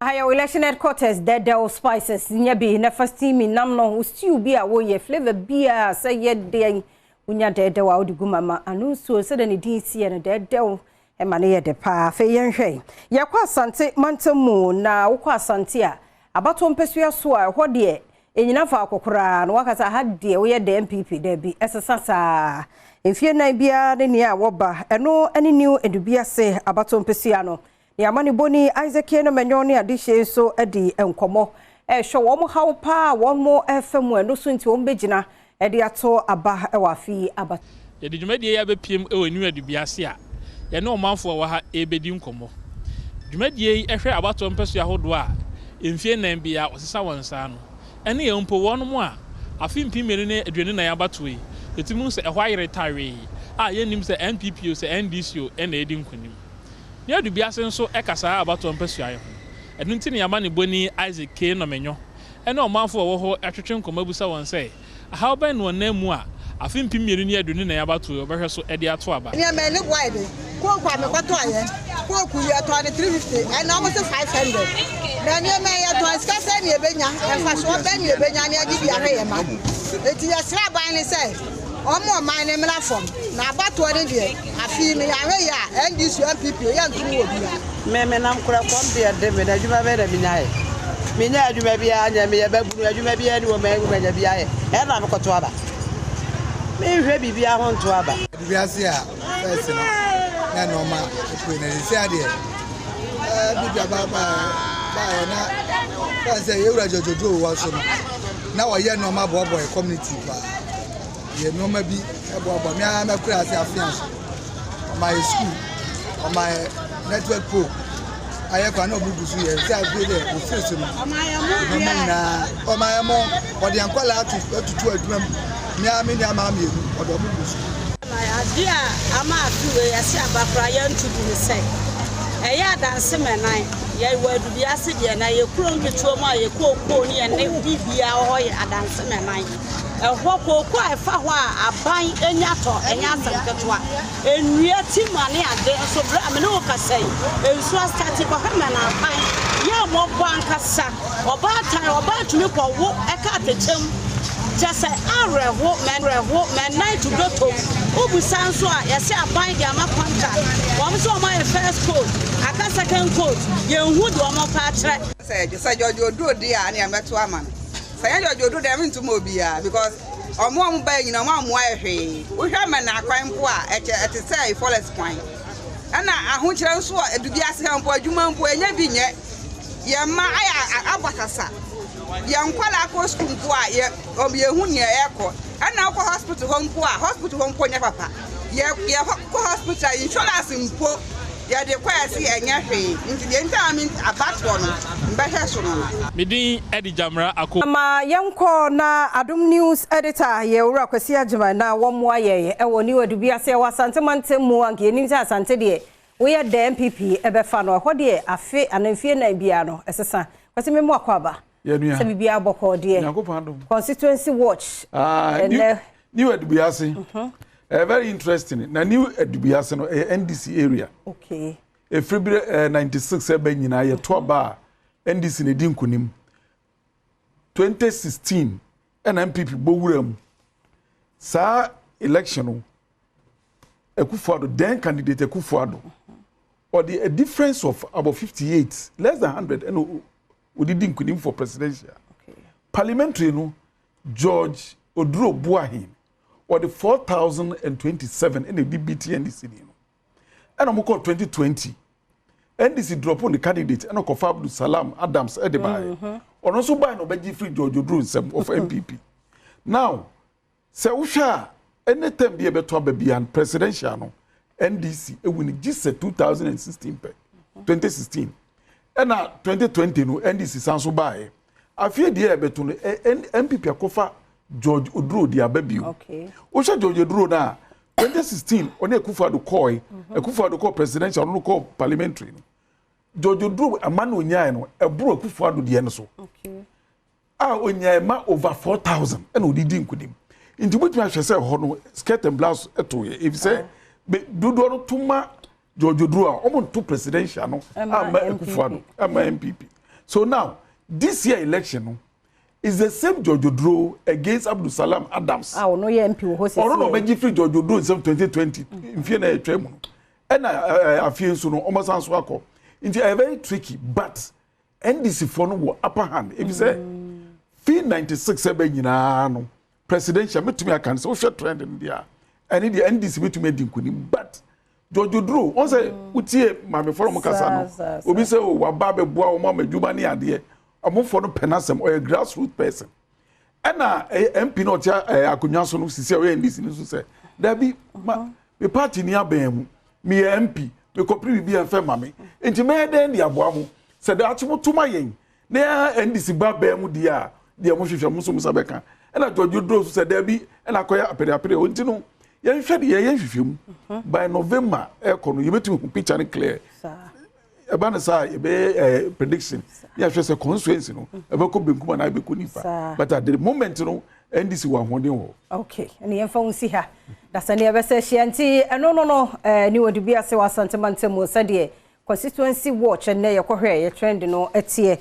Ayɛ election headquarters. Dɛdɛw Spices nya bi na fa steaming nam no, stew bi a wɔyɛ, flavour bi a sɛ yɛ deɛn, wonya dɛdɛw a wode gu mama ano nsuo sɛdeɛ ne din siɛ no, dɛdɛw ɛma no yɛ de paa. Afei yɛnhwɛ, yɛkɔ Asante mantam mu, na wokɔ Asante a, abatoɔ mpɛsua so a, ɛhɔ deɛ ɛnyina faako koraa na wakasa ha deɛ woyɛ dɛ NPP daabi, ɛsesa saa mfie 4 biara ne nea a wɔba. Ɛno ne New Edubiase abatoɔ mpɛsua no ne amanebɔni Isaac Eno ne adehyɛ nso di nkɔmmɔ, ɛhwɛ wɔn haw paa wɔn mo ɛfɛ mu. Ɛno so nti wɔn bɛgyina ɛde ato aba ɛwɔ afi aba. Yɛde dwumadie yi abɛpiem wɔ New Edubiase a yɛne ɔmanfoɔ wɔ ha ɛrebɛdi nkɔmmɔ. Dwumadie yi hwɛ abatoɔ mpɛsua ahodoɔ a mfie 4 bia ɔsesa wɔn nsa ano, ɛne yɛn mpo wɔn a afe 2024 abatoɔ yi yɛtumi hu sɛ ɛhɔ ayere tawee a yɛnnim sɛ NPP o, sɛ NDC o, ɛna ɛdi nkonim. New Edubiase nso ɛka saa abatoɔ mpɛsua yi ho. Ɛno nti ne yɛama ne bɔni Isaac K Nɔmɛnyɔ ɛne ɔmanfoɔ a wɔwɔ hɔ ɛtwetwe nkɔmmɔ abusa wɔn sɛ ahaw bɛn na wɔnam mu a afe 2024 abatoɔ yi wɔbɛhwɛ so ɛde ato aba. Nneɛma ne boa yɛ de Coke a mekɔtɔ ayɛ Coke yɛtɔ ne 350, ɛna ɔmo sɛ 500. Na nneɛma yɛtɔ sika sɛ ne ebenya mfasoɔ bɛn ne ebenya ne ɛde bi ahwɛ yɛ ma? Eti yɛsrɛ aban ne sɛ ɔmo ɔman ne mmra fam na abatoɔ ne deɛ afei no yɛahwɛ yɛ a NDC, NPP yɛntom wɔ bia. Me nam korɛ kɔm deɛ de me na adwuma bɛyɛ na menya yɛ menya adwuma biara nyɛ. Meyɛ babunu, adwuma biara ni wɔ ma manya bi ayɛ. Ɛna mekɔto aba, menhwɛ biribiara ho nto aba. Wiase a first no na nneɛma ekue, na sisi adeɛ bibi aba baayɛ na fan sɛ yɛwura dwodwodwo wɔ so no na wɔyɛ nneɛma boaboa yɛ community paa, yɛ nneɛma bi boaboa. Me ara mɛkura ase afea so, ɔma yɛ school, ɔma yɛ network pole, ayɛ kwan na ɔmo gu so yɛ sɛ afei dɛ ofiri so no nneɛma nyinaa ɔma yɛ mo. Ɔde nkɔla ato atutu adwuma mu. Me ara me nua maa mmienu ɔde ɔmo gu so. Adeɛ a ama afe wei yɛse aba koraa yɛnto bi ne sɛ ɛyɛ adanse mɛnan yɛwɔ Adubiase deɛ na yɛ kuro nketewa mu a yɛ kookoo ne yɛne biribiara wɔ hɔ yɛ adanse mɛnan. Ɛhɔ kookoo a ɛfa hɔ a aban anya tɔ, ɛnyɛ asɛm ketewa. Nnua ti ma ne ade nso, berɛ a me ne wo kasa yi, nsuo asate kɔhwɛ mɛnan kwan yɛ mmɔbɔ ankasa. Ɔbaatan ɔbaa tumi kɔwo ɛka atɛkyɛm kyɛ sɛ awerɛho mɛwerɛho mɛnan to dɔtɔm. Wobusa nso a, yɛsɛ aban de ama contract wɔn nso wɔn ayɛ first coat, aka second coat, yɛnhu deɛ wɔn pa akyerɛ. Sɛ George Oduro di a, ne yɛmɛto ama no. Sɛ yɛn George Oduro deɛ, mentom obiara because ɔmo a ɔmo baa nyina ɔmo amoa yɛ hwee. Wohwɛ ama na akwan mpo a ɛkyɛ ɛte sɛ forest kwan, ɛna ahokyerɛ nso a Edubiase ha mpo, adwuma mpo ɛnyɛ bi nyɛ. Yɛn mma ayɛ abɔ sasa, yɛn nkwadaa kɔ sukuu mpo a, yɛ yɛhu nea ɛrekɔ. Ɛna wokɔ hospital hɔ mpo a, hospital hɔ mpo nyɛ papa. Yɛ yɛ kɔ hospital a, insurance mpo yɛde kɔ ɛsi ɛnyɛ hwee. Nti deɛ nti a mi abatoɔ no mbɛhwɛ so no. Medin ɛde Gyamra Ako. Ma yɛnkɔ na Adom News editor yɛwura Kwasi Agyema na wɔmmoa yɛn ɛwɔ New Edubiase ɛwɔ Asante mantam mu. Anka yɛnim sɛ Asante deɛ woyɛ dɛ NPP ɛbɛfa no. Ɛhɔ deɛ afe anaa mfie 4 biara no ɛsesa. Kwasi, memu akɔ aba. Yɛnua. Sɛ biribiara bɔkɔɔ deɛ? Nyankopɔn adom. Constituency watch. Ah, ɛnɛ New Edubiase. Very interesting. Na New Edubiase no ɛyɛ NDC area. Efiri bi 96 ɛbɛ nyinaa yɛto aba a, NDC na edi nkunim. 2016 ɛna NPP bɔ wura mu. Saa election no, Akufo-Addo, then candidate Akufo-Addo, ɔde a difference of about 58, less than 100, ɛna ɔde di nkunim for presidential. Parliamentary no, George Oduro Boahen ɔde 4,027 ɛna ɛde beat NDC ni no. Ɛna ɔmo kɔ 2020, NDC drop ne candidate ɛna kɔfa Abdul Salam Adams ɛde baayɛ. Ɔno nso baayɛ na ɔbɛgye firi George Oduro nsam of NPP. Now sɛ wohwɛ a, anytime bi a ɛbɛto aba bia, presidential no NDC ewu ne gye sɛ 2016 pɛ. 2016 ɛna 2020 no NDC san so baayɛ. Afei deɛ ɛbɛto no NPP akɔfa George Oduro de aba bio. Wohwɛ George Oduro no a, 2016 ɔne Akufo-Addo kɔɔe. Akufo-Addo kɔɔ presidential, ɔno no kɔɔ parliamentary no. George Oduro ama na onyae no ɛboro Akufo-Addo deɛ no so a onyae ma over 4,000 ɛna ɔde di nkunim. Nti wobɛtumi ahwɛ sɛ ɛhɔ no skirt and blouse ɛto yɛ, efisɛ dodoɔ no to ma George Oduro a ɔmo nto presidential no ɛma ama NPP. Akufo-Addo ama NPP. So now this year election no is the same George Oduro against Abdulsalam Adams. A ɔno yɛ MP wɔ hɔ sisi. Ɔno na ɔbɛgye firi George Oduro nsɛm 2020 mfie na ɛtwa mu no, ɛna afie nso no ɔmo san so akɔ, nti ɛyɛ very tricky, but NDC foɔ no wɔ upper hand ebi sɛ fi 96 ɛbɛ nyinaa no presidential mɛtumi aka no sɛ wohwɛ trend no deɛ a, ɛne deɛ NDC mɛtumi adi nkunim. But George Oduro wɔn sɛ wotie maamefoɔ no mo kasa no, obi sɛ o waba abɛboa wɔn ama adwuma ne adeɛ, ɔmofoɔ no pɛ n'asɛm, ɔyɛ grassroot person. Ɛna ɛyɛ MP na ɔte akonnwa so no sisi a ɔyɛ NDC no so sɛ dabi ma me party ni abɛn mu, meyɛ MP, mekɔpere biribi a mfɛ ma me, nti mɛyɛ dɛn de aboa mo sɛ daakye mo to ma yɛn na NDC ba bɛn mu deɛ a, deɛ mo hwehwɛ mo nso mo nsa bɛka. Ɛna George Oduro so sɛ dabi, ɛna akɔyɛ apere apere. Nti no yɛnhwɛ deɛ yɛn hwehwɛ mu by November ɛkɔ no, yɛbɛtumi hu picture no clear. Ɛba no saa, yɛbɛyɛ prediction ne yɛahwɛ sɛ constituency no ɛbɛkɔ benkum anaa ɛbɛkɔ nifa, but at the moment no NDC wɔ ahoɔden wɔ. Okay, ɛne yɛmfa wo nsi ha dasa ne yɛbɛsɛ hyia. Nti ɛno no ne wɔde bi ase wɔ Asantemantam sɛdeɛ constituency watch ɛnnɛ yɛkɔhwɛ yɛ trend no ɛteɛ.